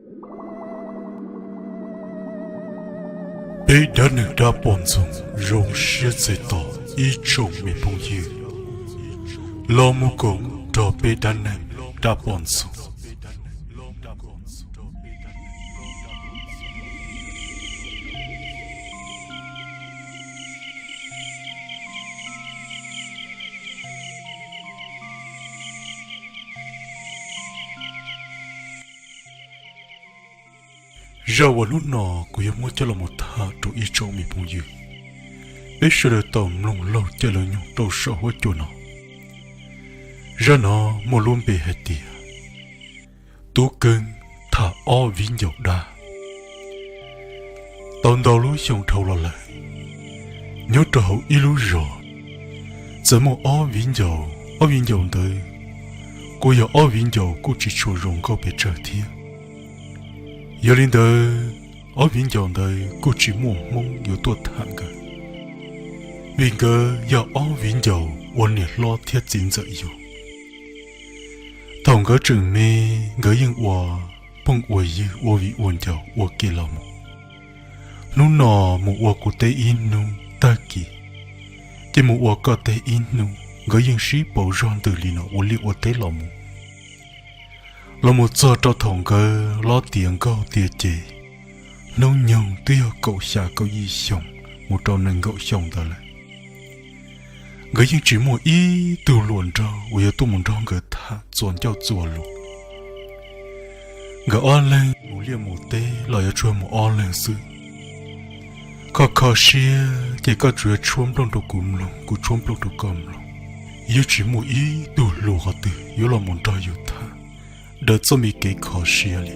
Peb dab neeg dab poj ntxoog zoo siab txais tos ib tsoom me phooj ywg los mus koom nrog peb dab neeg dab poj ntxoog. Zaj uas hnub no kuv yuav muab coj los mus tham rau ib tsoom me phooj ywg, peb sawv daws tau mloog laug caij laug nyoog rau saum huab cua no. Zaj no muaj lub npe hais tias Tub Keeb tham ob viv ncaus dab. Tau ntau lub xyoo dhau los lawm, nyob rau hauv ib lub zos, txawm muaj ob viv ncaus, ob viv ncaus ntawd kuj yog ob viv ncaus kuj tsis tshua zoo nkauj pes tsawg thiab. Yog li ntawd, ob viv ncaus ntawd kuj tsis muaj hmoob yuav tuaj tham nkawd, vim nkawd yog ob viv ncaus ua niam hlob thiab txiv ntxawm yug. Thaum nkawd tseem me, nkawd yeej ua phooj ua ywg ua viv ua ncaus ua ke los mus. Hnub no mus ua kuv teb ib hnub, tag kis ces mus ua koj teb ib hnub, nkawd yeej sib pauv zog ntws li no ua liaj ua teb los mus. Los mus txog rau thaum nkawd hlob tiav nkauj tiav ceg, hnub nyoog twb yog kaum xya kaum yim xyoo mus rau nees nkaum xyoo ntawd lawm. Nkawd yeej tsis muaj ib tug hluas nraug uas yuav tuaj mus nrog nkawd tham txuas ncauj txuas lus. Nkawd ob leeg mus liaj mus teb los yuav tsuas mus ob leeg xwb. Kho kho siab ces koj tsuas yuav tshuab nplooj rau kuv mloog, kuv tshuab nplooj rau koj mloog. Yeej tsis muaj ib tug hluas qhov twg yuav los mus nrog yus tham daws txoj me kev kho siab li.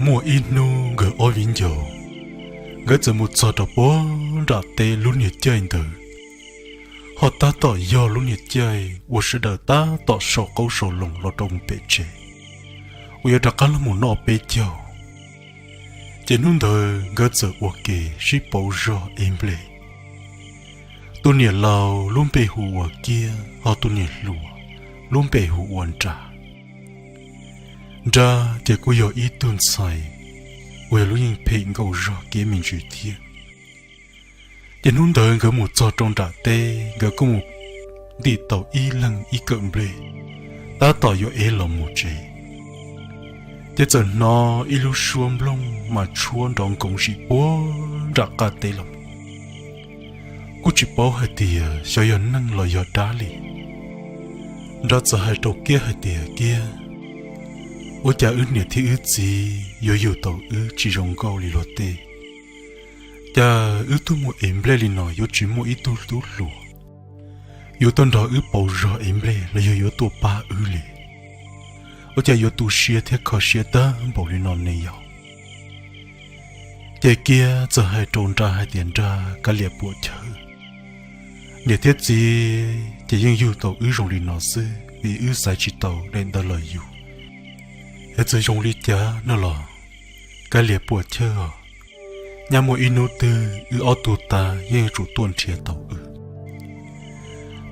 Muaj ib hnub nkawd ob viv ncaus, nkawd txawm mus txog rau puag nram teb lub niag caij ntawd, ho tab tom yog lub niag caij uas sawv daws tab tom sau qaub sau loos los rau pem tsev uas yuav rov qab los mus noj peb caug. Ces hnub ntawd nkawd txawm ua ke sib pauv zog ev nplej. Tus niam laus lub npe hu ua Kiab, ho tus niam hluas lub npe hu ua Nra. Nra ces kuj yog ib tug ntxhais uas yog lub yeej phem nkauj zog kev me ntsis thiab. Ces hnub ntawd nkawd mus txog rau nram teb, nkawd kuj mus ntim tau ib leeg ib kawm nplej, tab tom yuav ev los mus tsev. Ces txawm hnov ib lub suab nplooj mas tshuab nrov nkoov sim puag nram qab teb los. Kuj tsis paub hais tias xyov yog neeg los yog dab li. Nra txawm hais rau Kiab hais tias, Kiab, ua cas wb niam thiab wb txiv yuav yug tau wb tsis zoo nkauj li luag tej? Cas wb tuaj mus ev nplej li no yuav tsis muaj ib tug tub hluas yuav tuaj nrog wb pauv zog ev nplej los yog yuav tuaj pab wb li? Ua cas yuav tu siab thiab kho siab tag npaum li no ne yom? Ces Kiab txawm hais rau Nra hais tias, Nra, kav liam puam chawj. Niam thiab txiv ces yeej yug tau wb zoo li no xwb vim wb xaiv tsis tau daim ntawd los yug. Es txawm zoo li cas no los kav liam puam chawj os. Nyaj muaj ib hnub twg wb ob tug tas yeej yuav tsum tuaj nrhiav tau wb.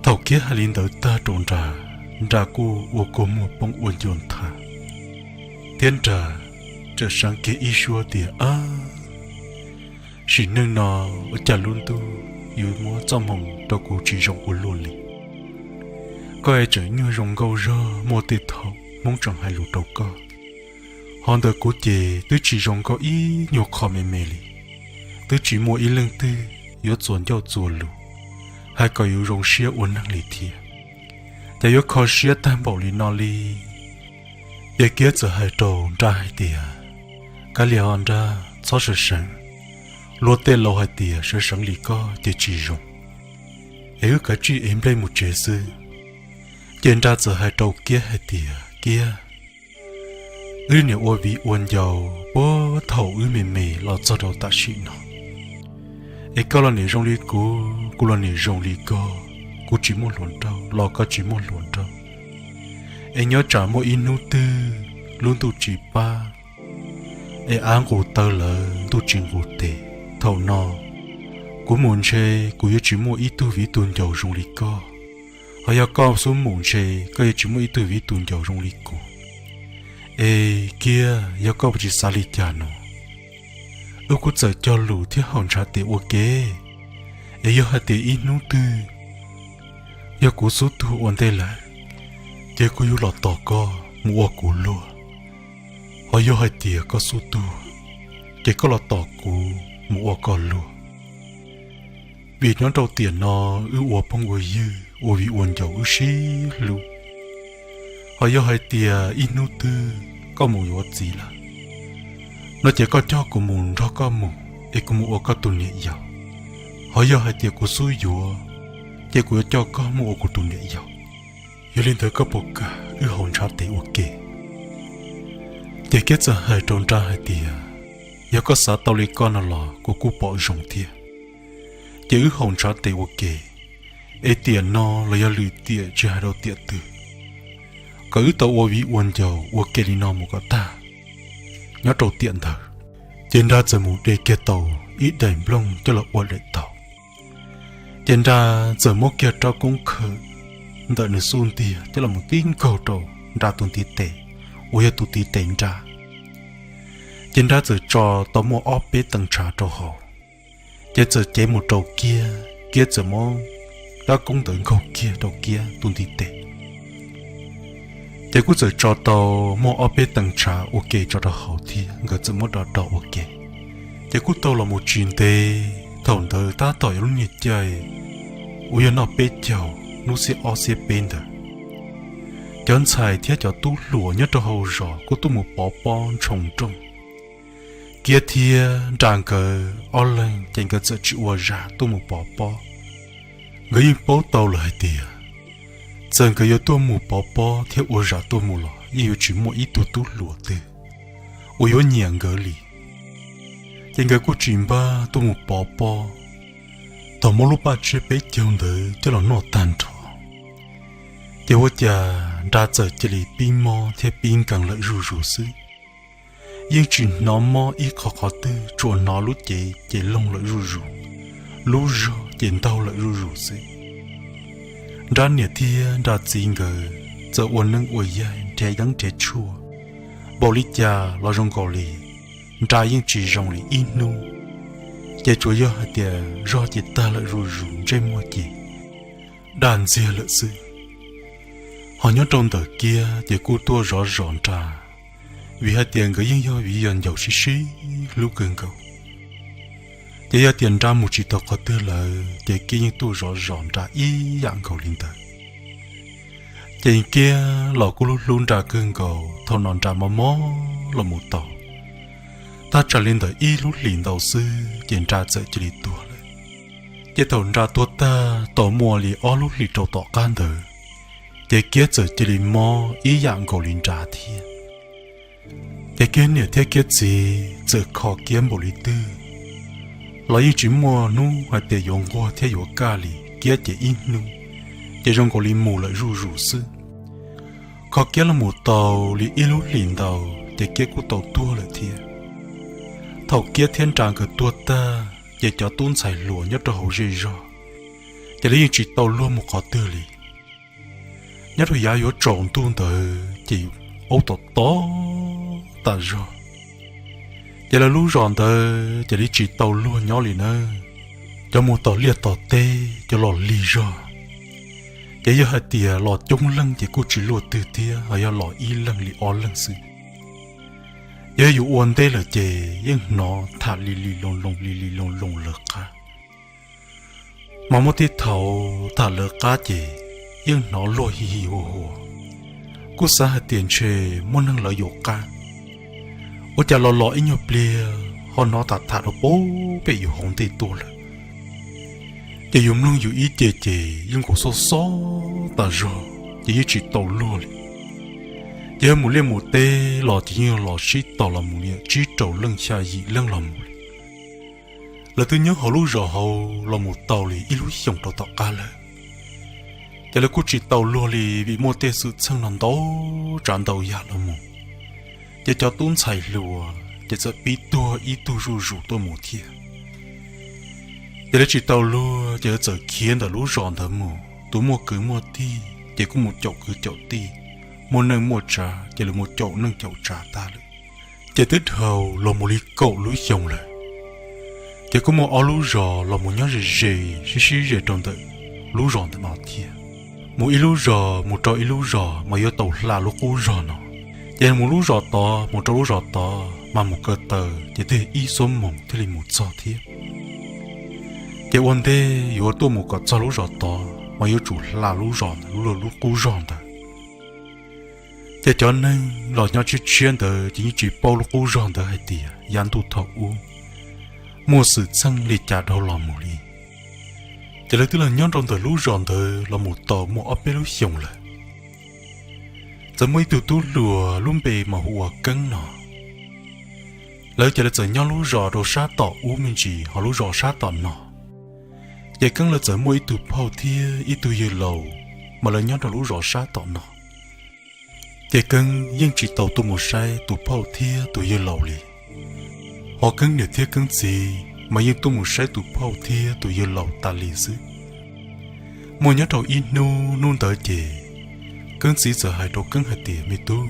Thaum Kiab hais li ntawd tag rau Nra, Nra kuj ua kua muag poob ua ncua nthav, thiab Nra txawm seev kiag ib suab tias, Ab, sim neej no ua cas lub ntuj yuav muab txoj hmoo rau kuv tsis zoo ua luaj li. Koj es tseem nyuag zoo nkauj zog, muaj tej thaum hmoob tseem hais lus rau koj, ho ntawm kuv ces twb tsis zoo nkauj ib nyuag qho me me li. Twb tsis muaj ib leej twg yuav txuas ncauj txuas lus hais kom yus zoo siab ua neeg li thiab. Cas yuav kho siab tag npaum li no li? Ces Kiab txawm hais rau Nra hais tias, Kav liam os Nra, txhob sawv seev. Luag tej laus hais tias sawv seev li koj ces tsis zoo, es wb kav tsij ev nplej mus tsev xwb. Ces Nra txawm hais rau Kiab hais tias, Kiab, wb niam ua viv ua ncaus puag thaum wb me me los txog rau tam sim no, es koj los niam zoo li kuv, kuv los niam zoo li koj, kuv tsis muaj hluas nraug los koj tsis muaj hluas nraug, es nyob tsam muaj ib hnub twg lub ntuj tsis pab, es av nqus taw lawm ntuj tsis nqus tes, thaum no kuv mus ntshe kuv yuav tsis muaj ib tug viv tug ncaus zoo li koj, ho yog koj xub mus ntshe koj yuav tsis muaj ib tug viv tug ncaus zoo li kuv. Es Kiab, yog koj puas tsis xav li cas no, wb kuj txawm cog lus thiab haus ntshav tes ua ke, es yog hais tias ib hnub twg yog kuv xub tuag ua ntej lawm, ces kuv yuav los tos koj mus ua kuv luag. Ho yog hais tias koj xub tuag, ces koj los tos kuv mus ua koj luag. Vim nyob rau tiam no wb ua phooj ua ywg, ua viv ua ncaus wb sib hlub. Ho yog hais tias ib hnub twg koj mus yuav txiv lawm no, ces koj coj kuv mus nrog koj mus, es kuv mus ua koj tus niam yau. Ho yog hais tias kuv xub yuav, ces kuv yuav coj koj mus ua kuv tus niam yau. Yog li ntawd koj puas kam wb haus ntshav tes ua ke? Ces Kiab txawm hais rau Nra hais tias, yog koj xav tau li koj no los kuv kuj pom zoo thiab. Ces wb haus ntshav tes ua ke, es tiam no los yog lwm tiam tsis hais rau tiam twg, kom wb tau ua viv ua ncaus ua ke li no mus kom tag. Nyob rau tiam ntawd, ces Nra txawm mus de kiag tau ib daim nplooj coj los ua daim taus. Ces Nra txawm muab kiag rab koob khawm ntawm nws xub ntiag coj los mus tib nkaug rau Nra tus ntiv tes, uas yog tus ntiv tes Nra. Ces Nra txawm tso tau muaj ob peb teev tshav rau hauv. Ces txawm cev mus rau Kiab, Kiab txawm muab rab koob ntawd nkaug kiag rau Kiab tus ntiv tes. Ces kuj txawm tso tau muaj ob peb teev tshav ua ke tso rau hauv thiab, nkawd txawm muab do do ua ke. Ces kuj tau los mus tsis ntev, thaum ntawd tab tom yog lub niag caij uas yog noj peb caug, hnub xiab ob xiab peb ntawd, cov ntxhais thiab cov tub hluas nyob rau hauv zos kuj tuaj mus pov pob ntshoo nrooj. Kiab thiab Nra nkawd ob leeg ces nkawd txawm tsis ua zam tuaj mus pov pob. Nkawd yeej paub tau lawm hais tias, txawm nkawd yuav tuaj mus pov pob thiab ua zam tuaj mus los yeej yuav tsis muaj ib tug tub hluas twg uas yuav nyiam nkawd li. Ces nkawd kuj tsis npaj tuaj mus pov pob. Thaum muab lub paj tsiab peb caug ntawd coj los noj tag nrho, ces ua cas Nra txawm cia li pib mob thiab pib nkees lawm zuj zus xwb. Yeej tsis hnov mob ib qho qhov twg, tsuas hnov lub cev ces loog lawm zuj zus, lub zog ces ntaug lawm zuj zus xwb. Nra niam thiab Nra txiv nkawd txawm ua neeb ua yaig nrhiav yeeb nrhiav tshuaj, npaum li cas los zoo nkaus li Nra yeej tsis zoo li ib hnub. Ces tsuas yog hais tias zog ces tag lawm zuj zus, ntsej muag ces daj ntxiag lawm xwb. Ho nyob rau ntawm Kiab ces kuj tuaj zov zos Nra, vim hais tias nkawd yeej yog viv yog ncaus sib sib hlub kawg nkaus. Ces yog tias Nra mus tsis tau qhov twg lawm ces Kiab yeej tuaj zov zos Nra ib yam nkaus li ntawd. Ces Kiab los kuj hlub hlub Nra kawg nkaus, thaum no Nra mob mob los mus tau thaj tsam li ntawm ib lub hlis ntau xwb ces Nra txawm cia li tuag lawm. Ces thaum Nra tuag tag tau muaj li ob lub hlis rau tom qab ntawd, ces Kiab txawm cia li mob ib yam nkaus li Nra thiab. Ces Kiab niam thiab Kiab txiv txawm kho Kiab npaum li twg los yeej tsis muaj hnub hais tias yuav nquag thiab yuav kaj li. Kiab ces ib hnub ces zoo nkaus li mus lawm zuj zus xwb. Kho Kiab los mus tau li ib lub hlis ntau ces Kiab kuj tau tuag lawm thiab. Thaum Kiab thiab Nra nkawd tuag tag ces cov tub ntxhais hluas nyob rau hauv zej zog ces lawv yeej tsis tau luag mus qhov twg li. Nyob rau yav yuav tsaus ntuj ntawd ces aub tom tom tas zog, ces lawv lub zos ntawd ces lawv tsis tau luag nyob li nawb. Cov mus tom liaj tom teb, cov los lig zog, ces yog hais tias los coob leej ces kuj tsis luaj twg thiab, ho yog los ib leeg li ob leeg xwb. Yog yus ua ntej lawm ces yeej hnov tham li li loo loo li li loo loo lawv qab. Mas muaj tej thaum tham lawv qab ces yeej hnov luag hi hi hua hua, kuj xav hais tias ntshe muaj neeg lawv yuav qab. Ua cas los los ib nyuag pliag ho hnov tham tham rau pem pem yus hauv ntej tuaj lawm. Ces yus mloog yus ib ce ces yeej nkaus xob xob tas zog ces yeej tsis tau luag li. Ces yog mus liaj mus teb los ces yeej los sib tos los mus li tsib rau leej xya yim leej los mus li. Lawv twb nyob hauv lub zos hauv los mus tau li ib lub xyoos rau tom qab lawm. Ces lawv kuj tsis tau luag li vim muaj tej xwm txheej no ntau tsav ntau yam los mus. Ces cov tub ntxhais hluas ces txawm pib tuag ib tug zuj zus tuaj mus thiab. Ces lawv tsis tau luag ces lawv txawm khiav ntawm lub zos ntawd mus, tus muaj kwv muaj tij ces kuj mus caum kwv caum tij, muaj neej muaj tsav ces lawv mus caum neej caum tsav tag lawm. Ces twb dhau los mus li kaum lub xyoo lawm, ces kuj muaj ob lub zos los mus nyob ze ze, sib sib ze rau ntawm lub zos ntawm no thiab. Mus ib lub zos mus rau ib lub zos mas yuav tau hla lub qub zos no. Ces mus lub zos tod mus rau lub zos tod mas mus ko taw ces twb yog ib xuab moos thiaj li mus txog thiab. Ces ua ntej yuav tuaj mus kom txog lub zos tod mas yuav tsum hla lub zos ntawd, lub, lub qub zos ntawd. Ces cov neeg los nyob tshiab tshiab ntawd ces yeej tsis paub lub qub zos ntawd hais tias yav ntuj thaum ub muaj xwm txheej li cas dhau los mus li. Ces lawv twb los nyob rau ntawm lub zos ntawd los mus tau muaj ob peb lub xyoos lawm. Txawm muaj ib tug tub hluas lub npe mas hu ua Keeb no. Lawv ces lawv txawm nyob lub zos rau sab tom ub me ntsis ho lub zos sab tom no. Ces Keeb lawv txawm muaj ib tug phauj thiab ib tug yawg laus, mas lawv nyob rau lub zos sab tom no. Ces Keeb yeej tsis tau tuaj mus saib tus phauj thiab tus yawg laus li. Ho Keeb niam thiab Keeb txiv mas yeej tuaj mus saib tus phauj thiab tus yawg laus tas li xwb. Muaj nyob rau ib hnub, hnub ntawd ces Keeb txiv txawm hais rau Keeb hais tias, Me tub,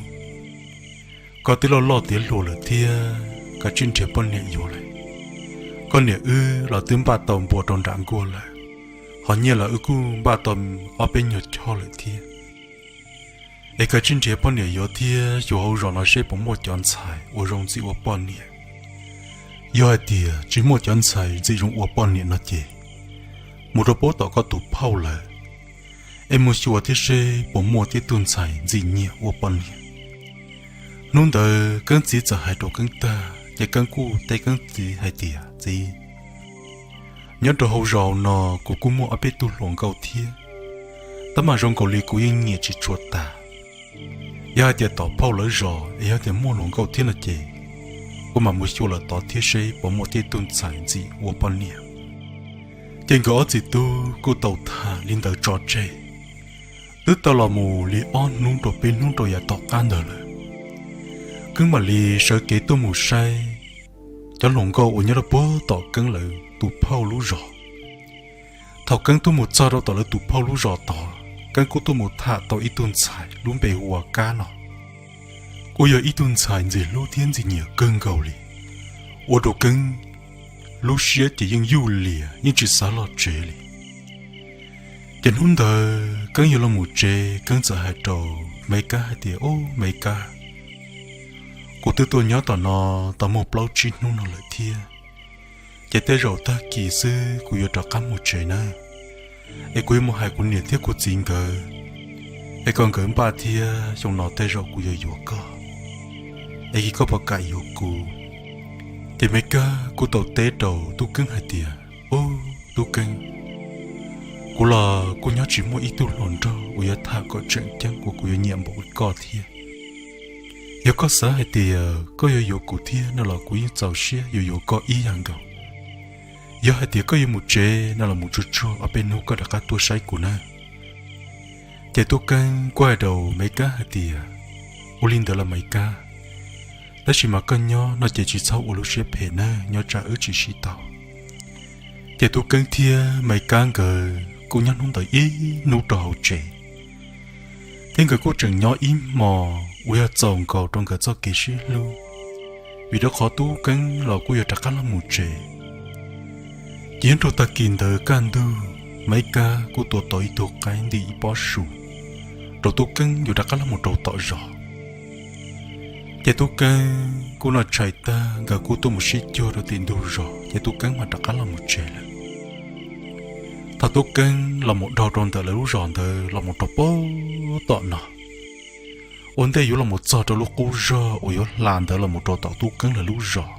koj twb loj loj tiav hluas lawm thiab, koj tsis nrhiav poj niam yuav lawm. Koj niam wb los twb npaj tau npua rau nram nkuaj lawm, ho nyiaj los wb kuj npaj tau ob peb nyuag choj lawm thiab. Es koj tsis nrhiav poj niam yuav thiab xyuas hauv zos no seb puas muaj cov ntxhais uas zoo ntxim ua poj niam. Yog hais tias tsis muaj cov ntxhais ntxim zoo ua poj niam no ces mus rau pab tom koj tus phauj lawm, es mus xyuas thiab seb puas muaj tej tug ntxhais ntxim nyiam ua poj niam. Hnub ntawd Keeb txiv txawm hais rau Keeb tag ces Keeb kuj teb Keeb txiv hais tias, Txiv, nyob rau hauv zos no kuv kuj muaj ob peb tug hluas nkauj thiab, tab mas zoo nkaus li kuv yeej nyiam tsis tshua tas. Yog hais tias tom phauj lawv zos es yog tias muaj hluas nkauj thiab no ces kuv mam mus xyuas lawm tod thiab seb puas muaj tej tug ntxhais ntxim ua poj niam. Ces nkawd ob txiv tub kuj tau tham li ntawd tso tseg. Twb tau los mus li ob hnub rau peb hnub rau yav tom qab ntawd lawm, Keeb mam li sawv kev tuaj mus saib cov hluas nkauj uas nyob rau puag tom Keeb lawv tus phauj lub zos. Thaum Keeb tuaj mus txog rau tom lawv tus phauj lub zos tod, Keeb kuj tuaj mus tham tau ib tug ntxhais lub npe hu ua Kab no. Kuj yog ib tug ntxhais ntxim hlub thiab ntxim nyiam kawg nkaus li, ua rau Keeb lub siab ces yeej yuj lias yeej tsis xav los tsev li. Ces hnub ntawd Keeb yuav los mus tsev, Keeb txawm hais rau Maiv Kab hais tias, Ub, Maiv Kab, kuv twb tuaj nyob tom no tau muaj plaub tsib hnub no lawm thiab, ces tej zaum tag kis xwb kuv yuav rov qab mus tsev nawb. Es kuv yuav mus hais kuv niam thiab kuv txiv nkawd, es kom nkawd npaj thiab xyoo no tej zaum kuv yuav yuav koj, es koj puas kam yuav kuv? Ces Maiv Kab kuj tau teb rau Tub Keeb hais tias, Ub, Tub Keeb, kuv los kuj nyob tsis muaj ib tug hluas nraug uas yuav tham kom tseem ceeb uas kuv yuav nyiam npaum li koj thiab. Yog koj xav hais tias koj yuav yuav kuv thiab no los kuv yeej txaus siab yuav yuav koj ib yam nkaus. Yog hais tias koj yuav mus tsev no los mus tsuag tsuag ob peb hnub koj rov qab tuaj saib kuv na. Ces Tub Keeb kuj hais rau Maiv Kab hais tias, Ua li ntawd los Maiv Kab, tab sis mas koj nyob no ces tsis txhob ua lub siab phem na, nyob tsam wb tsis sib tau. Ces Tub Keeb thiab Maiv Kab nkawd kuj nyob hnub ntawd ib hnub rau hauv tsev, thiab nkawd kuj tseem nyob ib hmo uas yog txaus nkaus rau nkawd txoj kev sib hlub, vim rau qhov Tub Keeb los kuj yuav rov qab los mus tsev. Ces nyob rau tag kis ntawd kaj ntug, Maiv Kab kuj tua tau ib tug qaib ntim ib pob su rau Tub Keeb yuav rov qab los mus rau tom zos. Ces Tub Keeb kuj noj tshais tag nkawd kuj tuaj mus sib cuag rau tim ntug zos ces Tub Keeb mam rov qab los mus tsev lawm. Thaum Tub Keeb los mus dhau rau ntawm lawv lub zos ntawd los mus rau puag tom no, ua ntej yuav los mus txog rau lub qub zog uas yuav hla ntawd los mus rau tom Tub Keeb lawv lub zos,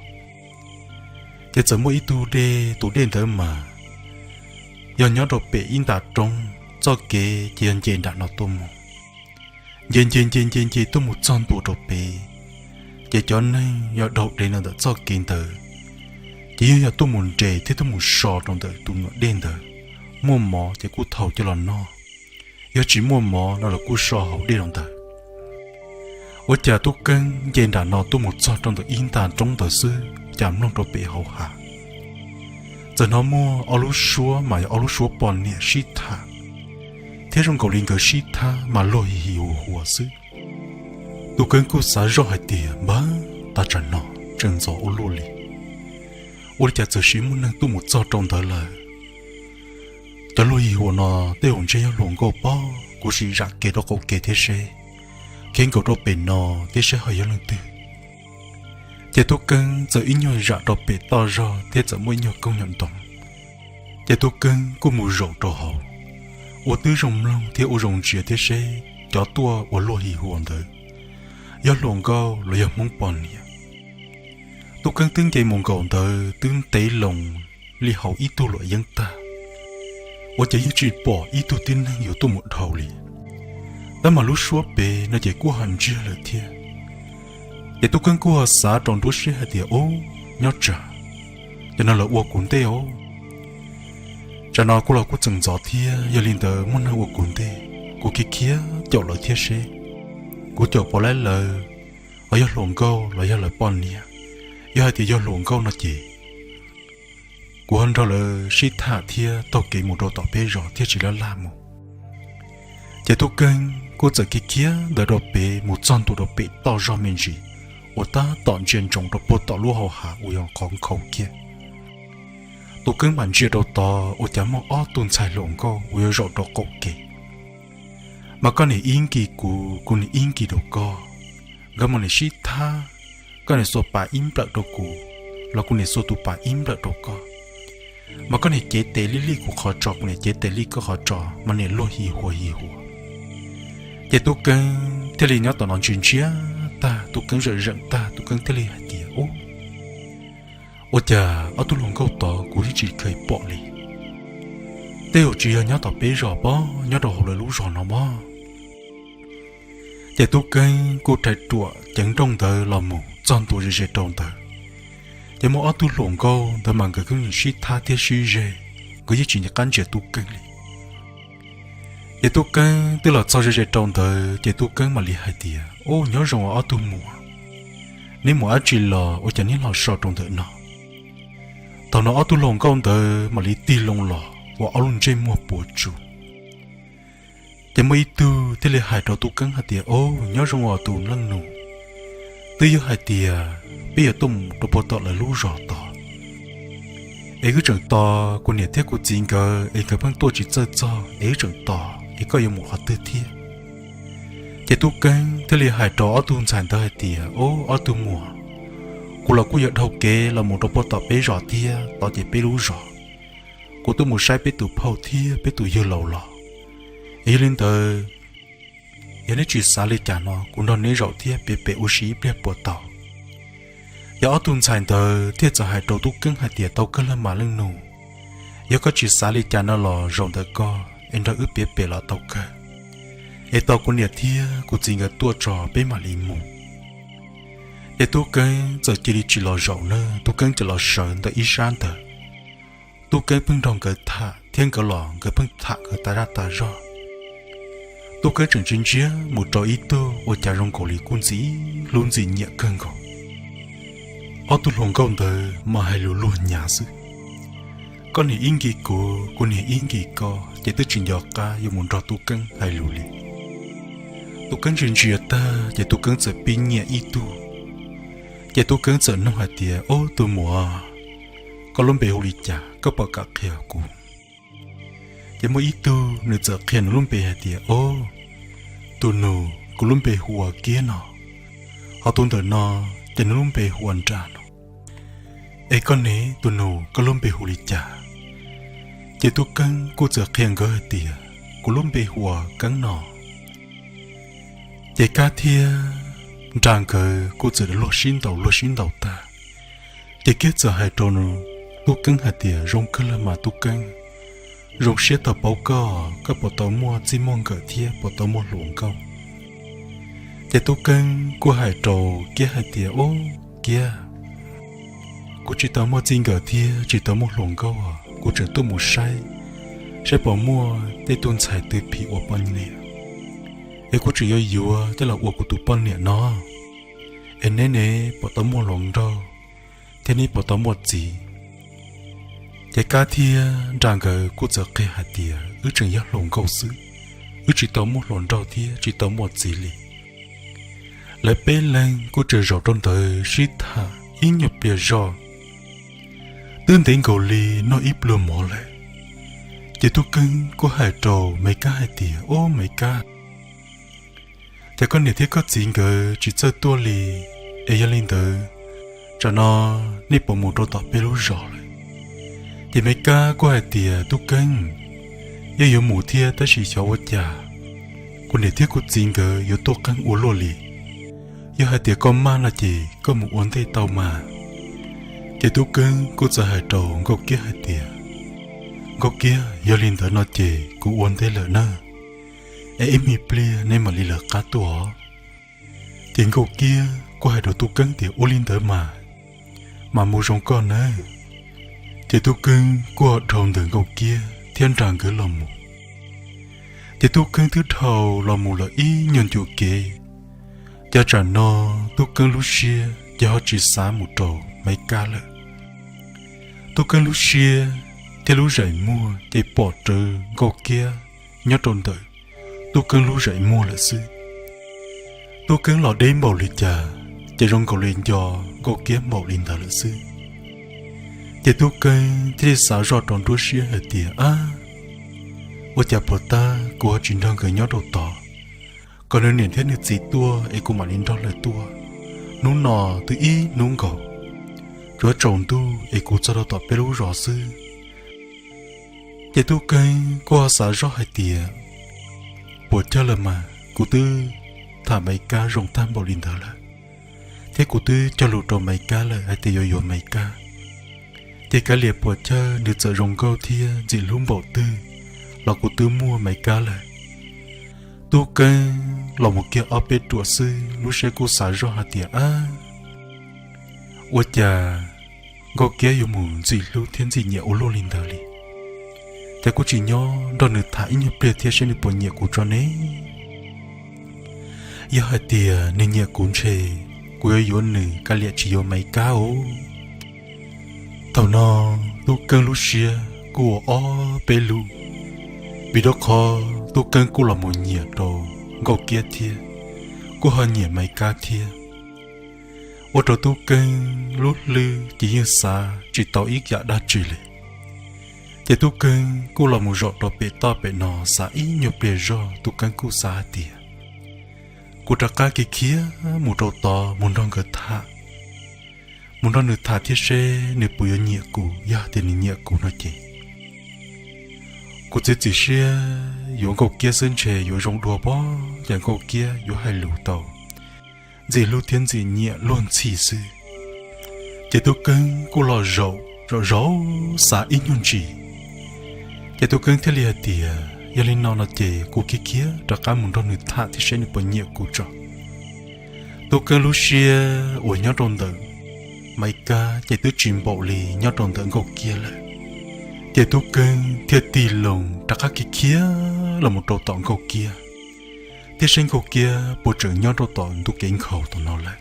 ces txawm muaj ib tug dej, tus dej ntawd mas yog nyob rau pem ib nta roob, txoj kev ces yog nce nram no tuaj mus. Nce nce nce nce nce tuaj mus txog ntua rau pem, ces cov neeg yog dhau dev no ntawm txoj kev ntawd, ces yeej yog tuaj mus nres thiab tuaj mus so rau ntawm tus nyuam dej ntawd, muaj mov ces kuj thau coj los noj, yog tsis muaj mov no los kuj so hauv dej rau ntawd. Ua cas Tub Keeb nce nram no tuaj mus txog rau ntawm ib nta roob ntawd xwb, cas mloog rau pem hauv hav txawm hnov muaj ob lub suab mas yog ob lub suab poj niam sib tham, thiab zoo nkaus li nkawd sib tham mas luag hi hi hua hua xwb. Tub Keeb kuj xav zoj hais tias npawg, tag tsam no tseem ntxov ua luaj li, ua li cas txawm siv muaj neeg tuaj mus txog rau ntawd lawm. Cov luag yig huas no tej zaum ntshe yog hluas nkauj pob, kuv sim zam kev rau qaum kev thiab seb, khiav nkaus rau pem no thiab seb ho yog leej twg. Ces Tub Keeb txawm ib nyuag zam rau pem toj zog thiab txawm muaj ib nyuag koog nyom ntoo. Ces Tub Keeb kuj mus zaum rau hauv, ua tib zoo mloog thiab ua zoo ntsia thiab seb cov tuaj ua luag yig huas ntawd yog hluas nkauj los yog Hmoob poj niam. Tub Keeb twb nce mus nkaus ntawd twb ntev loo li hauv ib tug luam yeeb tag, ua cas yeej tsis pom ib tug tib neeg yuav tuaj mus dhau li. Tab mas lub suab pem no ces kuj ho ntsiag lawm thiab. Ces Tub Keeb kuj ho xav rau nruab siab hais tias, ub, nyob tsam, ces no lawv ua kuv ntej os. Tsam no kuv los kuj tseem ntxov thiab, yog li ntawd muaj neeg ua kuv ntej, kuv khiav khiav caum lawv thiab seb, kuv caum puas laib lawv, ho yog hluas nkauj los yog lawv poj niam. Yog hais tias yog hluas nkauj no ces kuv ho nrog lawv sib tham thiab taug kev mus rau tom peb zos thiaj tsis laj laj mus. Ces Tub Keeb kuj txawm khiav khiav ntawd rau pem mus txog ntua rau pem toj zog me ntsis uas tab tom ntsia ntsoov rau puag tom lub hau hav uas yog qhov nkhaus kiag. Tub Keeb mam ntsia rau tod ua cas muaj ob tug ntxhais hluas nkauj uas yuav zaum rau qaum kev. Mas koj niam ib nkis kuv, kuv niam ib nkis rau koj, nkawd mas niam sib thab, koj niam xuas pas ib nplawm rau kuv, los kuv niam xuas tus pas ib nplawm rau koj. Mas koj niam cev tes lij lij kuv qhov tsos, kuv niam cev tes lij koj qhov tsos, mas niam luag yig huas yig huas. Ces Tub Keeb thiaj li nyob tom no ntsia ntsia tag, Tub Keeb zeem zeem tag, Tub Keeb thiaj li hais tias, ub, ua cas ob tug hluas nkauj tod kuv yeej tsis kheev pom li? Tej zaum tsis yog nyob tom peb zos pob, nyob rau hauv lawv lub zos no mog. Ces Tub Keeb kuj rhais ruam ceev nrooj ntawd los mus txog ntua ze ze rau ntawd, ces muaj ob tug hluas nkauj ntawd mas nkawd kuj sib thab thiab sib zeg, nkawd yeej tsis nco qab ntsia Tub Keeb li. Ces Tub Keeb twb los txog ze ze rau ntawd ces Tub Keeb mam li hais tias, ub, nyob zoo os ob tug muam, neb mus dab tsi los ua cas neb los so rau ntawm no? Thaum no ob tug hluas nkauj ntawd mam li tig loo los ua ob lub ntsej muag puas tsuaj. Ces muaj ib tug thiaj li hais rau Tub Keeb hais tias, ub, nyob zoo os tus leej nus, twb yog hais tias peb yuav tuaj mus rau puag tom lawv lub zos tod, es wb tseem tos kuv niam thiab kuv txiv nkawd es nkawd pheej tuaj tsis txawj txog es wb tseem tos es koj yuav mus qhov twg thiab. Ces Tub Keeb thiaj li hais rau ob tug ntxhais ntawd hais tias, ub, ob tug muam, kuv los kuj yuav dhau kev los mus rau puag tom peb zos thiab, tod ces peb lub zos, kuv tuaj mus saib peb tus phauj thiab peb tus yawg laus los. Es yog li ntawd, yog neb tsis xav li cas no kuv nrog neb zaum thiab piav pem ua si ib pliag puas tau? Ces ob tug ntxhais ntawd thiaj txawm hais rau Tub Keeb hais tias, tau kawg los mas leej nus, yog koj tsis xav li cas no los zaum ntawm koj es nrog wb piav pem los tau kawg, es tos kuv niam thiab kuv txiv nkawd tuaj tso peb mam li mus. Ces Tub Keeb txawm cia li tsis los zaum na, Tub Keeb txawm los sawv ntawm ib sab ntawd. Tub Keeb pheej nrog nkawd tham thiab nkawd los nkawd pheej tham nkawd tas zaj tas zog. Tub Keeb tseem ntsia ntsia mus rau ib tug ua cas zoo nkaus li kuj ntxim hlub ntxim nyiam kawg nkaus. Ob tug hluas nkauj ntawd mas hais lus luag nyav xwb, koj niam ib nkis kuv, kuv niam ib nkis koj, ces twb tsis nco qab yuav mus nrog Tub Keeb hais lus li. Tub Keeb ntsia ntsia tag ces Tub Keeb txawm pib nyiam ib tug. Ces Tub Keeb txawm nug hais tias, ob tug muam, koj lub npe hu li cas, koj puas kam qhia kuv? Ces muaj ib tug nws txawm qhia nws lub npe hais tias, ob, tus nus, kuv lub npe hu ua Kiab no, ho tus ntawm no ces nws lub npe hu ua Nra no. Es koj ne tus nus, koj lub npe hu li cas? Ces Tub Keeb kuj txawm qhia nkawd hais tias, kuv lub npe hu ua Keeb no. Ces Kab thiab Nra nkawd kuj txawm luag sib ntaus luag sib ntaus tag, ces Kiab txawm hais rau Tub Keeb hais tias, zoo kawg los mas Tub Keeb, zoo siab tau paub koj, koj puas tau muaj txij muaj nkawm thiab puas tau muaj hluas nkauj? Ces Tub Keeb kuj hais rau Kiab hais tias, ob, Kiab, kuv tsis tau muaj txij nkawm thiab tsis tau muaj hluas nkauj, kuv tseem tuaj mus saib saib puas muaj tej tug ntxhais twg phim ua poj niam, es kuv tseem yuav yuav coj los ua kuv tus poj niam no. Es neb ne, puas tau muaj hluas nraug thiab neb puas tau muaj txiv? Ces Kab thiab Nra nkawd kuj txawm qhia hais tias, wb tseem yog hluas nkauj xwb, wb tsis tau muaj hluas nraug thiab tsis tau muaj txiv li. Lawv peb leeg kuj tsaws zaum rau ntawd sib tham ib nyuag pliag zog, twb ntev nkaus li noj ib pluag mov lawm. Ces Tub Keeb kuj hais rau Maiv Kab hais tias, Ub Maiv Kab, cas koj niam thiab koj txiv nkawd tsis txawj tuaj li, es yog li ntawd, tsam no nej puas mus rau tom peb lub zos lawm? Ces Maiv Kab kuj hais tias, Tub Keeb, yeej yuav mus thiab tab sis xyov ua cas kuv niam thiab kuv txiv nkawd yuav tuaj qeeb ua luaj li. Yog hais tias koj maj no ces koj mus ua ntej tau mas. Ces Tub Keeb kuj txawm hais rau Nkauj Kiab hais tias, Nkauj Kiab, yog li ntawd no ces kuv ua ntej lawm na, es ib me pliag neb mam li lawv qab tuaj os. Ces Nkauj Kiab kuj hais rau Tub Keeb tias, Ua li ntawd mas, mas mus zoo koj nawb. Ces Tub Keeb kuj ho dhau ntawm Nkauj Kiab thiab nrog nkawd los mus. Ces Tub Keeb twb dhau los mus lawm ib nyuag ncua kev, ces tsam no Tub Keeb lub siab ces ho tsis xav mus rau Maiv Kab lawm. Tub Keeb lub siab thiab lub zeem muag ces pom rawv Nkauj Kiab nyob rau ntawm Tub Keeb lub zeem muag lawm xwb. Tub Keeb los deb npaum li cas ces zoo nkaus li nco Nkauj Kiab npaum li ntawd lawm xwb. Ces Tub Keeb thiaj li xav zoj rau nruab siab hais tias, Ab, ua cas puag ta kuv ho tsis nrog nkawd nyob rau tod, kom nws niam thiab nws txiv tuaj es kuv mam li nrog lawv tuaj. Hnub no twb ib hnub nkaus, tsuav tsaus ntuj es kuv txog rau tom peb lub zos xwb. Ces Tub Keeb kuj ho xav zoj hais tias, Puas chawj lawm mas, kuv twb tham Maiv Kab zoo tag npaum li ntawd lawm, thiab kuv twb cog lus rau Maiv Kab lawm hais tias yuav yuav Maiv Kab. Ces kav liam puas chawj nws txawm zoo nkauj thiab ntxim hlub npaum twg los kuv twb muaj Maiv Kab lawm. Tub Keeb los mus kiag ob peb ruam xwb, lub siab kuj xav zoj hais tias, Ab, ua cas Nkauj Kiab yuav mus ntxim hlub thiab ntxim nyiam ua luaj li ntawd li? Ces kuv tsis nyob nrog nws tham ib nyuag pliag thiab seb nws puas nyiam kuv tso ne. Yog hais tias nws nyiam kuv ntshe kuv yuav yuav nws kav liam tsis yuav Maiv Kab os. Thaum no Tub Keeb lub siab kuj ua ob peb lub, vim rau qhov Tub Keeb kuj los mus nyiam rau Nkauj Kiab thiab, kuj ho nyiam Maiv Kab thiab. Ua rau Tub Keeb lub hlwb ces yeej xav tsis tau ib yam dab tsi li. Ces Tub Keeb kuj los mus zaum rau pem toj pem no xav ib nyuag pliag zog, Tub Keeb kuj xav hais tias, Kuv rov qab khiav khiav mus rau tod mus nrog nkawd tham, mus nrog nws tham thiab seb nws puas yuav nyiam kuv. Yog tias nws nyiam kuv no ces kuv txiav txim siab yuav Nkauj Kiab xwb ntshe yuav zoo dua pob, yam Nkauj Kiab yuav hais lus tau ntxim hlub thiab ntxim nyiam luag ntxhi xwb. Ces Tub Keeb kuj los zaum zaum zaum xav ib nyuag ntsis, ces Tub Keeb thiaj li hais tias, Yog li no no ces kuv khiav khiav rov qab mus nrog nws tham thiab seb nws puas nyiam kuv tso. Tub Keeb lub siab uas nyob rau ntawm Maiv Kab ces twb tsis npaum li nyob rau ntawm Nkauj Kiab lawm. Ces Tub Keeb thiaj tig loo rov qab khiav khiav los mus rau tom Nkauj Kiab, thiab seb Nkauj Kiab puas tseem nyob rau tom ntu kev nkhaus tom no lawm.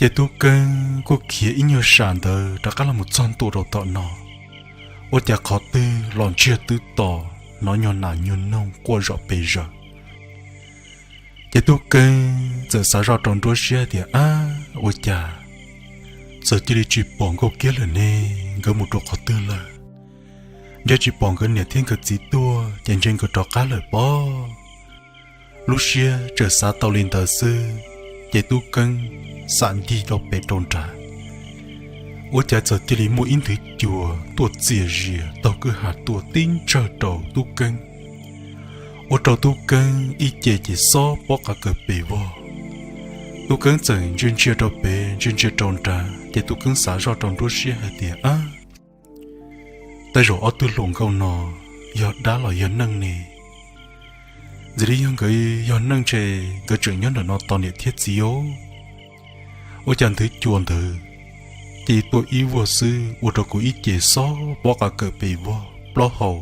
Ces Tub Keeb kuj khiav ib nyuag sam ntawd rov qab los mus txog ntua rau tom no, ua cas qhov twg los ntsiag twb to, hnov nyuag nas nyuag noog quaj zom pes zaws. Ces Tub Keeb txawm xav zoj rau nruab siab tias, Ab, ua cas txawm cia li tsis pom Nkauj Kiab lawm ne? Nkawd mus rau qhov twg lawm? Ntshe tsis pom nkawd niam thiab nkawd txiv tuaj ces ntshe nkawd rov qab lawm pob. Lub siab txawm xav tau li ntawd xwb, ces Tub Keeb xam ncig rau pem rau nrad, ua cas txawm cia li muaj ib nthwv cua tuaj txias zias taug kwj ha tuaj tib ntsawg rau Tub Keeb, ua rau Tub Keeb ib ce ces xob pob qa kaws pes vog. Tub Keeb txawm ntsia ntsia rau pem ntsia ntsia rau nrad, ces Tub Keeb xav zoj rau nruab siab hais tias, Ab, tej zaum ob tug hluas nkauj no yog dab los yog neeg ne? Ntxim li yog nkawd yog neeg ntshe nkawd tseem nyob ntawm no tos niam thiab txiv os. Ua cas nthwv cua ntawd cia li tuaj ib vuag xwb ua rau kuv ib ce xob pob qa kaws pes vog plaub hau,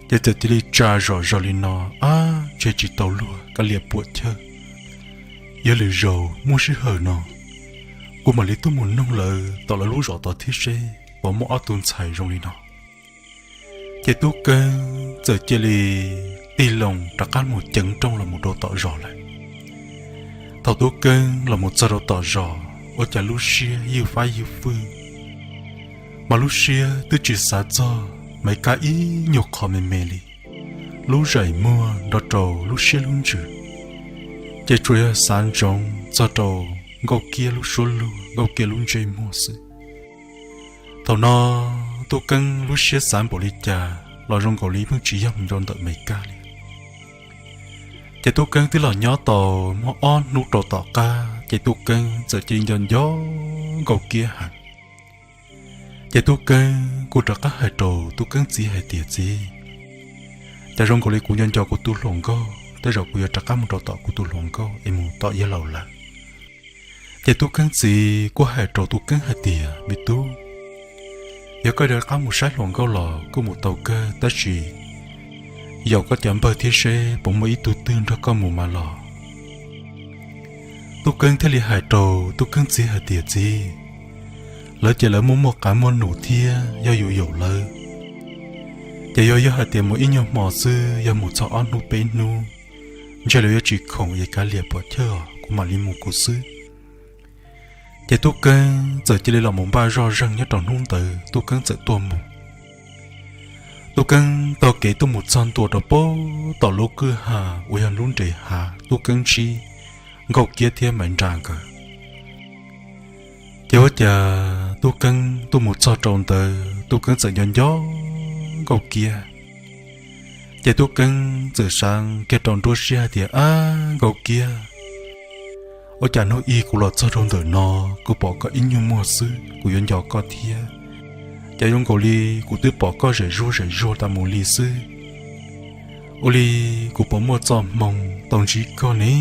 ces txawm cia li tsa zom zaws li no. Ab, ntshe tsis tau luag, kav liam puam chawj. Yog lwm zaus muaj sij hawm no kuv mam li tuaj mus noog lawv tom lawv lub zos tod thiab seb puas muaj ob tug ntxhais zoo li no. Ces Tub Keeb txawm cia li tig loo rov qab mus ceev nrooj los mus rau tom zos lawm. Thaum Tub Keeb los mus txog rau tom zos, ua cas lub siab ywj fab ywj fwj, mas lub siab twb tsis xav txog Maiv Kab ib nyuag qho me me li. Lub zeem muag nrog rau lub siab lub ntsws, ces tsuas yog xav ntsoov txog rau Nkauj Kiab lub suab luag, Nkauj Kiab lub ntsej muag xwb. Thaum no Tub Keeb lub siab xav npaum li cas los zoo nkaus li pheej tsis yog mus rau ntawm Maiv Kab li. Ces Tub Keeb twb los nyob tau muaj ob hnub rau tom qab, ces Tub Keeb txawm cia li nco nco Nkauj Kiab heev. Ces Tub Keeb kuj rov qab hais rau Tub Keeb txiv hais tias, Txiv, cas zoo nkaus li kuv nco nco kuv tus hluas nkauj, tej zaum kuv yuav rov qab mus rau tom kuv tus hluas nkauj es mus tom yawg laus lawm. Ces Tub Keeb txiv kuj hais rau Tub Keeb hais tias, Me tub, yog koj rov qab mus saib hluas nkauj los kuj mus tau kawg, tab sis yaum koj cov npawg thiab seb puas muaj ib tug twg nrog koj mus mas los. Tub Keeb thiaj li hais rau Tub Keeb txiv hais tias, Txiv, lawv ces lawv muaj muaj qav muaj num thiab yog yus yaum lawv, ces yog yog hais tias mus ib nyuag hmo xwb, yog mus txog ob hnub peb hnub, ntshe lawv yuav tsis khoom es kav liam pom chawj os, kuv mam li mus kuv xwb. Ces Tub Keeb txawm cia li los mus npaj zoj zeeg nyob rau hnub ntawd Tub Keeb txawm tuaj mus. Tub Keeb taug kev tuaj mus txog ntua rau pem tom lub kwj ha uas yog lub nres hav Tub Keeb ntsib Nkauj Kiab thiab Maiv Nra nkawd. Ces ua cas Tub Keeb tuaj mus txog rau ntawd Tub Keeb txawm nco nco Nkauj Kiab. Ces Tub Keeb txawm xav kiag rau nruab siab hais tias, Ab Nkauj Kiab, ua cas hnub ib kuv los txog rau ntawm no, kuv pom koj ib nyuag muag xwb kuv yuav nco koj thiab, ces zoo nkaus li kuv twb pom koj zem zuag zem zuag tas mus li xwb. Ua li kuv puas muaj txoj hmoo tau ntsib koj ne?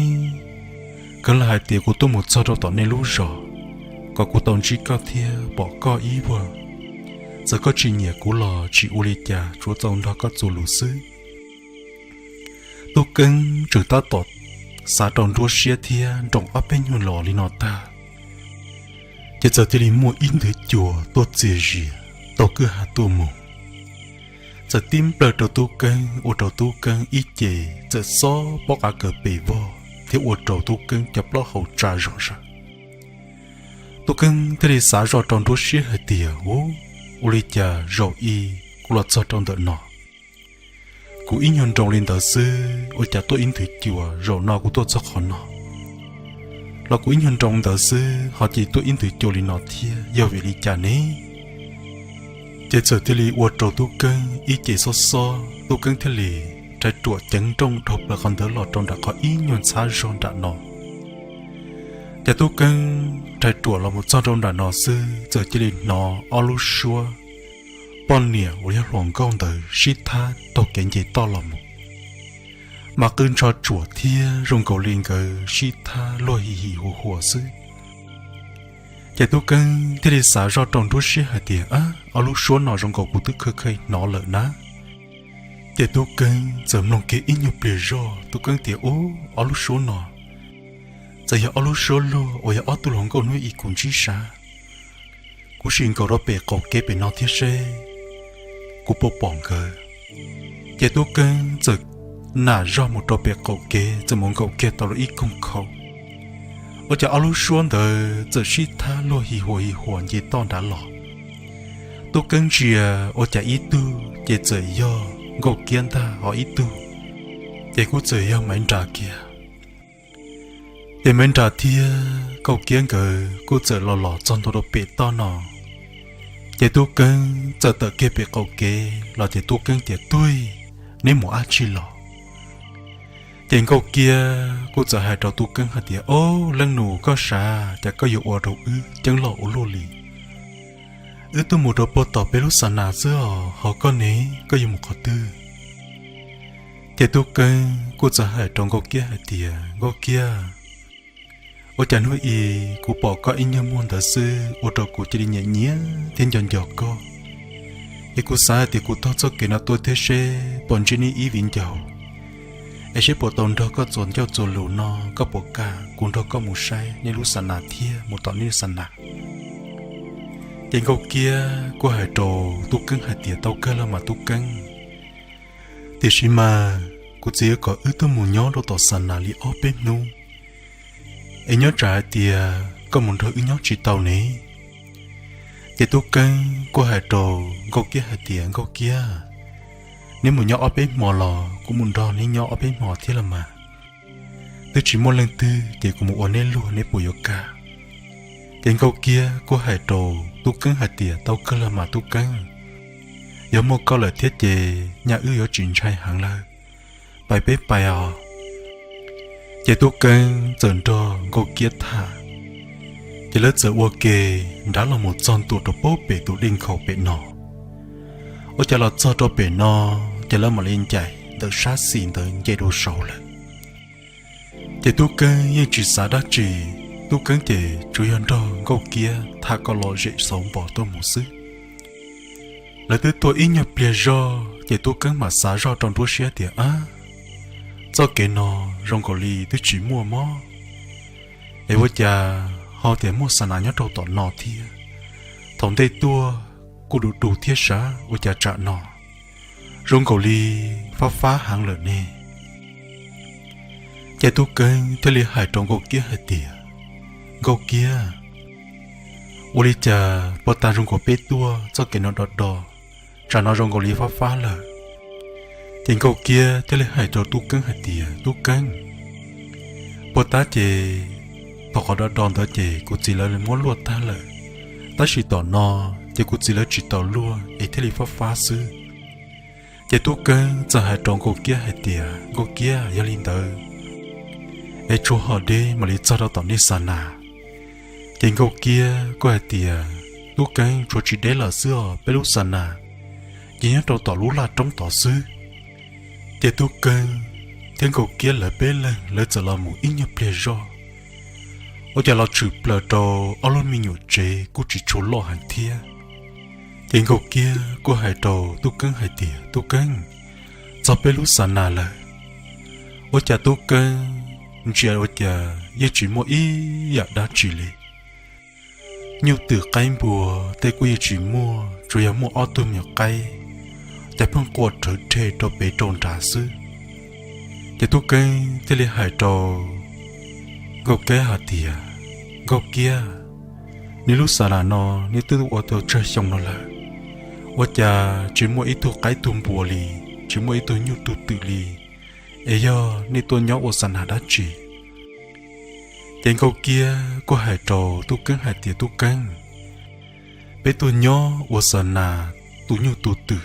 Kawg lam hais tias kuv tuaj mus txog rau tom nej lub zos, kom kuv tau ntsib koj thiab pom koj ib vuag. Txawm koj tsis nyiam kuv los tsis ua li cas, tsuav txaus nrog koj txuas lus xwb. Tub Keeb tseem tab tom xav rau nruab siab thiab nroos ob peb nyuag los li no tag, ces txawm cia li muaj ib nthwv cua tuaj txias zias tau kwj ha tuaj mus, txawm tib nplawg rau Tub Keeb ua rau Tub Keeb ib ce txawm xob pob qav kaws pes vog thiab ua rau Tub Keeb cov plaub hau tsa zom zaws. Tub Keeb thiaj li xav zoj rau nruab siab hais tias, Ub, ua li cas zaum ib kuv los txog rau ntawm no, kuv ib nyuag nroos li ntawd xwb ua cas tuaj ib nthwv cua, zaum no kuv tuaj txog qhov no los kuv ib nyuag nroos ntawd xwb ho cia tuaj ib nthwv cua li no thiab, yog vim li cas ne? Ces txawm thiaj li ua rau Tub Keeb ib ce xob xob, Tub Keeb thiaj li rhais ruam ceev nrooj dhau plaws qhov ntawd los rau nram qhov ib nyuag ntxhab zog nram no. Ces Tub Keeb rhais ruam los mus txog rau nram no xwb txawm cia li hnov ob lub suab poj niam uas yog hluas nkauj ntawd sib thab taug kev nce toj los mus, mas qw ntsho tsuam thiab zoo nkaus li nkawd sib thab luag hi hi huas huas xwb. Ces Tub Keeb thiaj li xav zoj rau nruab siab hais tias, Ab, ob lub suab no zoo nkaus kuv twb kheej kheej hnov lawm na. Ces Tub Keeb txawm mloog kiag ib nyuag pliag zog, Tub Keeb tias, Ub, ob lub suab no txawm yog ob lub suab luag uas yog ob tug hluas nkauj hnub ib kuv ntsib sav. Kuv sim nkaum rau pem qaum kev pem no thiab seb kuv puas pom nkawd. Ces Tub Keeb txawm nam zog mus rau pem qaum kev, txawm mus nkaum kiag tau rau ib koog khau, ua cas ob lub suab ntawd txawm sib thab luag hi huas hi huas nce toj nrad los. Tub Keeb ntsia ua cas ib tug ces txawm yog Nkauj Kiab ntag, ho ib tug ces kuj txawm yog Maiv Nra kiag. Ces Maiv Nra thiab Nkauj Kiab nkawd kuj txawm los los txog ntua rau pem toj no. Ces Tub Keeb txawm tawm kiag pem qaum kev los ces Tub Keeb tias, Tuj, neb mus ab tsi los? Ces Nkauj Kiab kuj txawm hais rau Tub Keeb hais tias, Ob, leej nus, koj sav cas koj yuav ua rau wb ceeb loj ua luaj li. Wb tuaj mus rau puag tom peb lub xa nas xwb os, ho koj ne, koj yuav mus qhov twg? Ces Tub Keeb kuj txawm hais rau Nkauj Kiab hais tias, Nkauj Kiab, ua cas hnub i kuv pom koj ib nyuag muag ntawd xwb ua rau kuv cia li nyiam nyiam thiab nco nco koj. Es kuv xav hais tias kuv taug txoj kev no tuaj thiab seb puas ntsib neb ib viv ncaus, es seb puas tau nrog koj txuas ncauj txuas lus no, koj puas kam kuv nrog koj mus saib neb lub xa nas thiab mus tom neb lub xa nas? Ces Nkauj Kiab kuj hais rau Tub Keeb hais tias, Tau kawg los mas Tub Keeb, tiam sis mas kuv txiv yuav kom wb tuaj mus nyob rau tom xa nas li ob peb hnub, es nyob tsam hais tias koj mus nrog wb nyob tsis tau ne. Ces Tub Keeb kuj hais rau Nkauj Kiab hais tias, Nkauj Kiab, neb mus nyob ob peb hmo los kuv mus nrog neb nyob ob peb hmo thiab los mas. Twb tsis muaj leej twg ces kuv mus ua neb luag neb puas yuav kam? Ces Nkauj Kiab kuj hais rau Tub Keeb hais tias, Tau kawg los mas Tub Keeb, yog muaj koj lawm thiab ces nyaj wb yuav tsis ntshai heev lawm. Pais peb pais os. Ces Tub Keeb txawm nrog Nkauj Kiab tham, ces lawv txawm ua ke nrad los mus txog ntua rau pem tus dej nkhaus pem no. Ua cas los txog rau pem no, ces lawv mam li ncaim ntawm sab xis ntawd nce rau saud lawm. Ces Tub Keeb yeej tsis xav dab tsi, Tub Keeb ces tsuas yog nrog Nkauj Kiab tham kom lom zem xauv npos tuaj mus xwb. Lawv twb tuaj ib nyuag pliag zog ces Tub Keeb mam xav zoj rau nruab siab tias, Ab, txoj kev no zoo nkaus li twb tsis muaj mob, es ua cas ho tias muaj xa nas nyob rau tom no thiab? Thaum ntej tuaj kuj du du thiab sav, ua cas tsam no zoo nkaus li fab fab heev lawm ne? Ces Tub Keeb thiaj li hais rau Nkauj Kiab hais tias, Nkauj Kiab, ua li cas puag ta zoo nkaus peb tuaj txoj kev no do do, tsam no zoo nkaus li fab fab lawm? Ces Nkauj Kiab thiaj li hais rau Tub Keeb hais tias, Tub Keeb, puag ta ces thaum qhov do do ntawd ces kuv txiv lawv muab luaj tag lawm, tab sis tom no ces kuv txiv lawv tsis tau luaj es thiaj li fab fab xwb. Ces Tub Keeb txawm hais rau Nkauj Kiab hais tias, Nkauj Kiab, yog li ntawd es tshuav hom deb mam li txog rau tom nej xa nas. Ces Nkauj Kiab kuj hais tias, Tub Keeb, tshuav tsis deb lawm xwb os, peb lub xa nas ces nyob rau tom lub laj roob tod xwb. Ces Tub Keeb thiab Nkauj Kiab lawv peb leeg lawv txawm los mus ib nyuag pliag zog, ua cas los tshwm plaws rau ob lub me nyuam tsev kuj tsis tshua loj heev thiab. Ces Nkauj Kiab kuj hais rau Tub Keeb hais tias, Tub Keeb, txog peb lub xa nas lawm. Ua cas Tub Keeb ntsia ua cas yeej tsis muaj ib yam dab tsi li. Nyuj twm qaib npua tej kuj yeej tsis muaj, tsuas yog muaj ob tug me nyuam qaib, cas pheej quaj rhawv rhe rau pem rau nrad xwb. Ces Tub Keeb thiaj li hais rau Nkauj Kiab hais tias, Nkauj Kiab, nej lub xa nas no nej twb ua tau tsawg xyoo no lawm, ua cas tsis muaj ib tug qaib tug npua li, tsis muaj ib tug nyuj tug twm li, es yog nej tuaj nyob ua xa nas dab tsi? Ces Nkauj Kiab kuj hais rau Tub Keeb hais tias, Tub Keeb, peb tuaj nyob ua xa nas tu nyuj tu twm,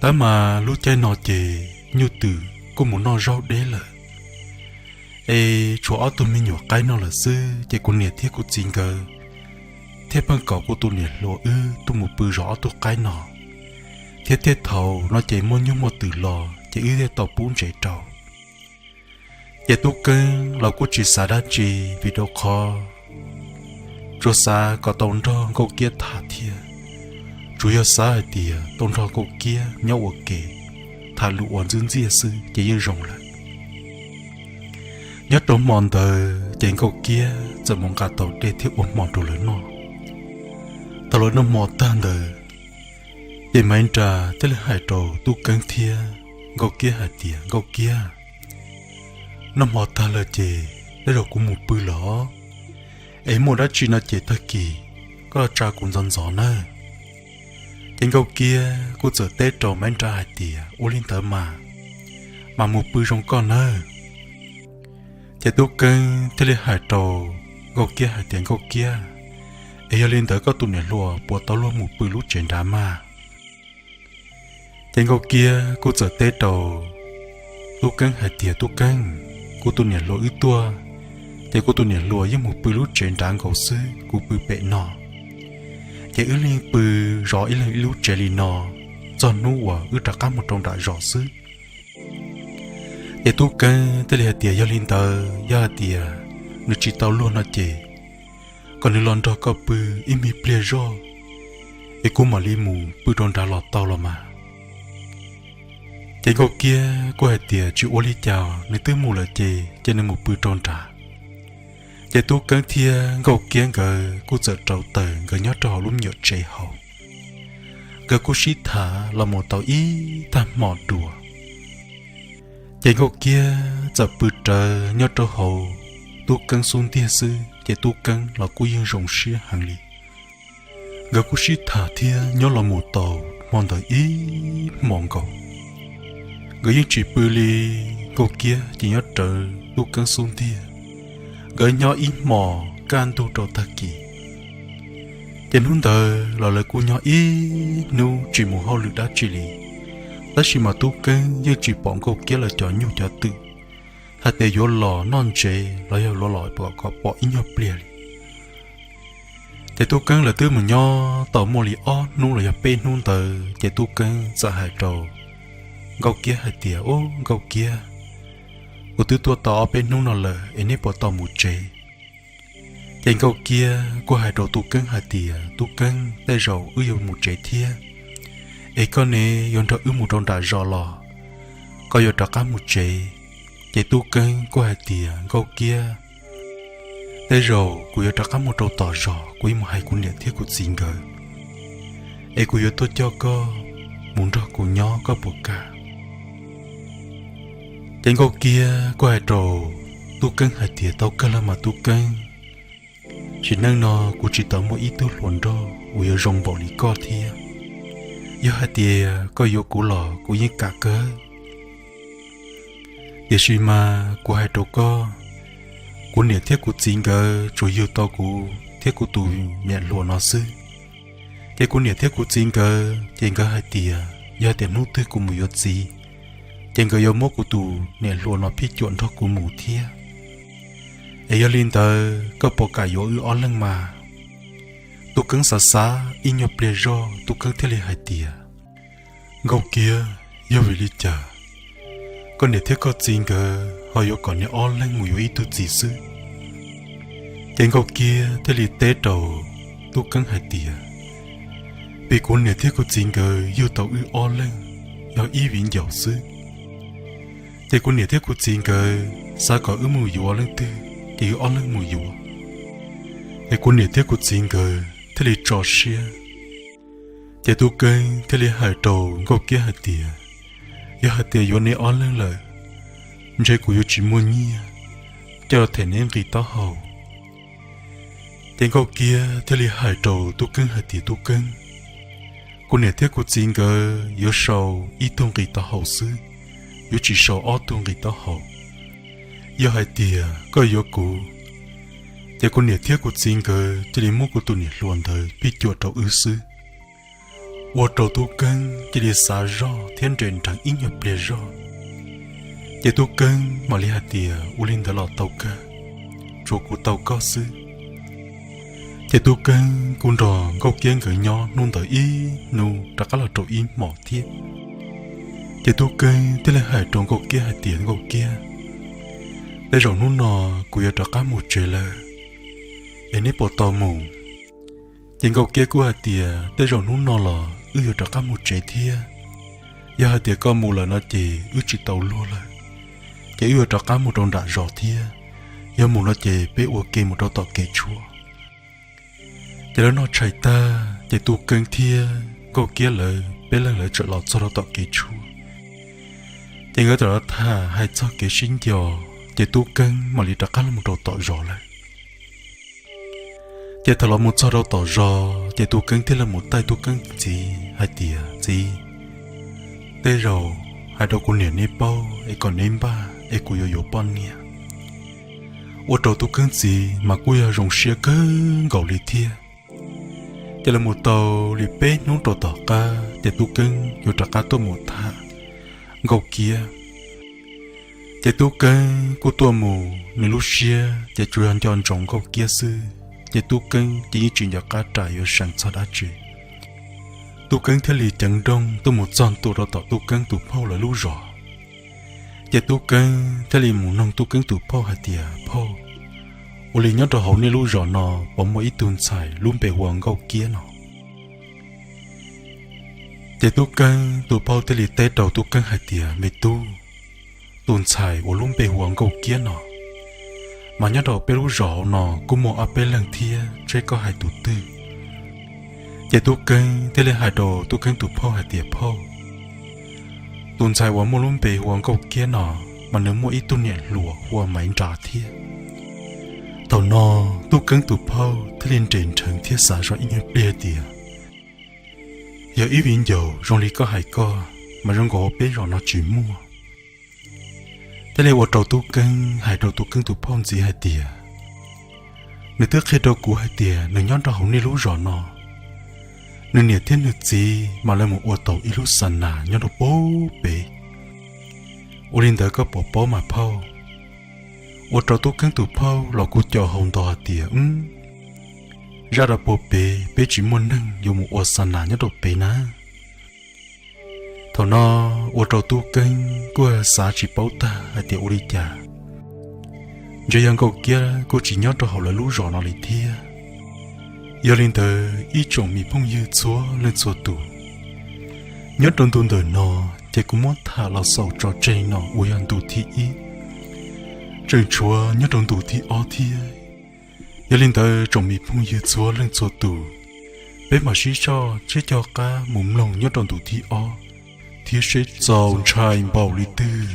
tab mas lub caij no ces nyuj twm kuj mus noj zaub deb lawm, es tshuav ob tug me nyuam qaib no lawm xwb, ces kuv niam thiab kuv txiv nkawd thiaj pheej kom kuv tus niam hluas wb tuaj mus pw zov ob tug qaib no, thiab tej thaum no ces muaj nyuj muaj twm los ces wb thiaj tau pub ntsev rau. Ces Tub Keeb los kuj tsis xav dab tsi, vim rau qhov tsuas xav kom tau nrog Nkauj Kiab tham thiab, tsuas yog xav hais tias tau nrog Nkauj Kiab nyob ua ke, tham lus ua ntxwb ntxiaj xwb ces yeej zoo lawm. Nyob rau hmo ntawd ces Nkauj Kiab txawm mus nqa tau dej thiab ua hmo rau lawv noj. Thaum lawv noj hmo tag ntawd, ces Maiv Nra thiaj li hais rau Tub Keeb thiab Nkauj Kiab hais tias, Nkauj Kiab, noj hmo tag lawm ces tej zaum kuv mus pw lawm, es muaj dab tsi no ces tag kis koj tsa kuv ntxov ntxov nawb. Ces Nkauj Kiab kuj txawm teb rau Maiv Nra hais tias, Ua li ntawd mas, mas mus pw zoo koj nawb. Ces Tub Keeb thiaj li hais rau Nkauj Kiab hais tias, Nkauj Kiab, es yog li ntawd koj tus niam hluas puas tau luag mus pw lub tsev nrad mas? Ces Nkauj Kiab kuj txawm teb rau Tub Keeb hais tias, Tub Keeb, kuv tus niam hluas wb tuaj, ces kuv tus niam hluas yeej mus pw lub tsev nrad nkaus xwb, kuv pw pem no. Ces wb leeg pw zov ib leeg ib lub tsev li no, txog hnub uas wb rov qab mus rau nram zos xwb. Ces Tub Keeb thiaj li hais tias, Yog li ntawd, yog hais tias nws tsis tau luag no ces kom nws los nrog koj pw ib me pliag zoj, es kuv mam li mus pw rau nrad los tau los mas. Ces Nkauj Kiab kuj hais tias, Tsis ua li cas, nws twb mus lawm ces cia nws mus pw rau nrad. Ces Tub Keeb thiab Nkauj Kiab nkawd kuj txawm rauv taws nkawd nyob rau hauv lub me nyuam tsev hauv. Nkawd kuj sib tham los mus tau ib tag hmo dua, ces Nkauj Kiab txawm pw rawv nyob rau hauv Tub Keeb xub ntiag xwb ces Tub Keeb los kuj yeej zoo siab heev li. Nkawd kuj sib tham thiab nyob los mus tau hmo ntawd ib hmos nkaus. Nkawd yeej tsis pw li, Nkauj Kiab ces nyob rawv Tub Keeb xub ntiag. Nkawd nyob ib hmos kaj ntug rau tag kis. Ces hnub ntawd los lawv kuj nyob ib hnub tsis mus hauj lwm dab tsi li, tab sis mas Tub Keeb yeej tsis pom Nkauj Kiab lawv cov nyuj cov twm hais tias yuav los noj ntsev los yog yuav los pom ib nyuag pliag li. Ces Tub Keeb lawv twb mus nyob tau muaj li ob hnub los yog peb hnub ntawd ces Tub Keeb txawm hais rau Nkauj Kiab hais tias, Ub, Nkauj Kiab, kuv twb tuaj tau ob peb hnub no lawm es neb puas tau mus tsev? Ces Nkauj Kiab kuj hais rau Tub Keeb hais tias, Tub Keeb, tej zaum wb yuav mus tsev thiab, es koj ne yuav nrog wb mus rau nram zos los koj yuav rov qab mus tsev? Ces Tub Keeb kuj hais tias, Nkauj Kiab, tej zaum kuv yuav rov qab mus rau tom zos, kuv yuav mus hais kuv niam thiab kuv txiv nkawd, es kuv yuav tuaj coj koj mus nrog kuv nyob, koj puas kam? Ces Nkauj Kiab kuj hais rau Tub Keeb hais tias, Tau kawg los mas Tub Keeb, sim neej no kuv tsis tau muaj ib tug hluas nraug uas yuav zoo npaum li koj thiab. Yog hais tias koj yuav kuv los kuv yeej kam kawg. Tiam sis mas kuv hais rau koj, kuv niam thiab kuv txiv nkawd tsuas yug tau kuv thiab kuv tus niam hluas no xwb. Ces kuv niam thiab kuv txiv nkawd ces nkawd hais tias yog tias hnub twg kuv mus yuav txiv, ces nkawd yuav muab kuv tus niam hluas no phij cuam nrog kuv mus thiab. Es yog li ntawd koj puas kam yuav wb ob leeg mas? Tub Keeb xav xav ib nyuag pliag zog, Tub Keeb thiaj li hais tias, Nkauj Kiab, yog vim li cas koj niam thiab koj txiv nkawd ho yuav kom neb ob leeg mus yuav ib tug txiv xwb? Ces Nkauj Kiab thiaj li teb rau Tub Keeb hais tias, Vim kuv niam thiab kuv txiv nkawd yug tau wb ob leeg yog ib viv ncaus xwb. Ces kuv niam thiab kuv txiv nkawd xav kom wb mus yuav leej twg ces wb ob leeg mus yuav. Es kuv niam thiab kuv txiv nkawd thiaj li tso siab. Ces Tub Keeb thiaj li hais rau Nkauj Kiab hais tias, Yog hais tias yuav neb ob leeg lawm, ntshe kuv yuav tsis muaj nyiaj coj los them neb nqi taub hau. Ces Nkauj Kiab thiaj li hais rau Tub Keeb hais tias, Tub Keeb, kuv niam thiab kuv txiv nkawd yuav sau ib tug nqi taub hau xwb, yuav tsis sau ob tug nqi taub hau. Yog hais tias koj yuav kuv, ces kuv niam thiab kuv txiv nkawd cia li muab kuv tus niam hluas ntawd phij cuam rau wb xwb. Ua rau Tub Keeb cia li xav zog thiab nres nreev ib nyuag pliag zog. Ces Tub Keeb mam li hais tias, Ua li ntawd los tau kawg, tsuav kuv tau koj xwb. Ces Tub Keeb kuj nrog Nkauj Kiab nkawd nyob hnub ntawd ib hnub rov qab los rau ib hmos thiab. Ces Tub Keeb thiaj li hais rau Nkauj Kiab hais tias, Nkauj Kiab, tej zaum hnub no kuv yuav rov qab mus tsev lawm, es neb puas tau mus? Ces Nkauj Kiab kuj hais tias, Tej zaum hnub no los wb yuav rov qab mus tsev thiab. Yog hais tias koj mus lawm no ces wb tsis tau luag lawm, ces wb yuav rov qab mus rau nram zos thiab. Yog mus no ces peb ua ke mus rau tom kev tshuaj. Ces lawv noj tshais tag ces Tub Keeb thiab Nkauj Kiab lawv peb leeg lawv txawm los txog rau tom kev tshuaj. Ces nkawd txawm los tham hais txog kev sib nco, ces Tub Keeb mam li rov qab los mus rau tom zos lawm. Ces thaum los mus txog rau tom zos ces Tub Keeb thiaj li mus taij Tub Keeb txiv hais tias, Txiv, tej zaum hais rau kuv niam neb paub es kom neb npaj es kuv yuav yuav poj niam. Ua rau Tub Keeb txiv mas kuj yog zoo siab kawg nkaus li thiab. Ces los mus tau li peb hnub rau tom qab ces Tub Keeb yuav rov qab tuaj mus tham Nkauj Kiab. Ces Tub Keeb kuj tuaj mus, nws lub siab ces tsuas yog nco ntsoov Nkauj Kiab xwb, ces Tub Keeb ces yeej tsis nco qab ras yuav seev txog dab tsi. Tub Keeb thiaj li ceev nrooj tuaj mus txog ntua rau tom Tub Keeb tus phauj lawv lub zos. Ces Tub Keeb thiaj li mus noog Tub Keeb tus phauj hais tias, Phauj, ua li nyob rau hauv nej lub zos no puas muaj ib tug ntxhais lub npe hu ua Nkauj Kiab no? Ces Tub Keeb tus phauj thiaj li teb rau Tub Keeb hais tias, Me tub, tus ntxhais uas lub npe hu ua Nkauj Kiab no, mas nyob rau peb lub zos hauv no kuj muaj ob peb leeg thiab, seb koj hais tus twg. Ces Tub Keeb thiaj li hais rau Tub Keeb tus phauj hais tias, Phauj, tus ntxhais uas muaj lub npe hu ua Nkauj Kiab no, mas nws muaj ib tug niam hluas hu ua Maiv Nras thiab. Thaum no Tub Keeb tus phauj thiaj li nres nrheev thiab xav zoj ib nyuag pliag tias, yog ib viv ncaus zoo li koj hais koj mas zoo nkaus peb zos no tsis muaj. Thiaj li ua rau Tub Keeb hais rau Tub Keeb tus phauj ntxiv hais tias, nws twb qhia rau kuv hais tias nws nyob rau hauv nej lub zos no, nws niam thiab nws txiv mas lawv mus ua tau ib lub xa nas nyob rau puag pem. Ua li ntawd koj puas paub mas phauj? Ua rau Tub Keeb tus phauj los kuj co hau nto hais tias, zaj rau puag pem peb tsis muaj neeg yuav mus ua xa nas nyob rau pem na. Thaum no ua rau Tub Keeb kuj xav tsis paub tag hais tias ua li cas, ntshe yog Nkauj Kiab kuj tsis nyob rau hauv lawv lub zos no li thiab. Yog li ntawd ib tsoom me phooj ywg txhua leej txhua tus, nyob rau ntu ntawm no ces kuv muab tham los xaus tso tseg no uas yog ntu thib ib. Tseem tshuav nyob rau ntu thib ob thiab. Yog li ntawd tsoom me phooj ywg txhua leej txhua tus, peb mam sib soj sib cog qab mus mloog nyob rau ntu thib ob thiab seb txaus ntshai npaum li twg.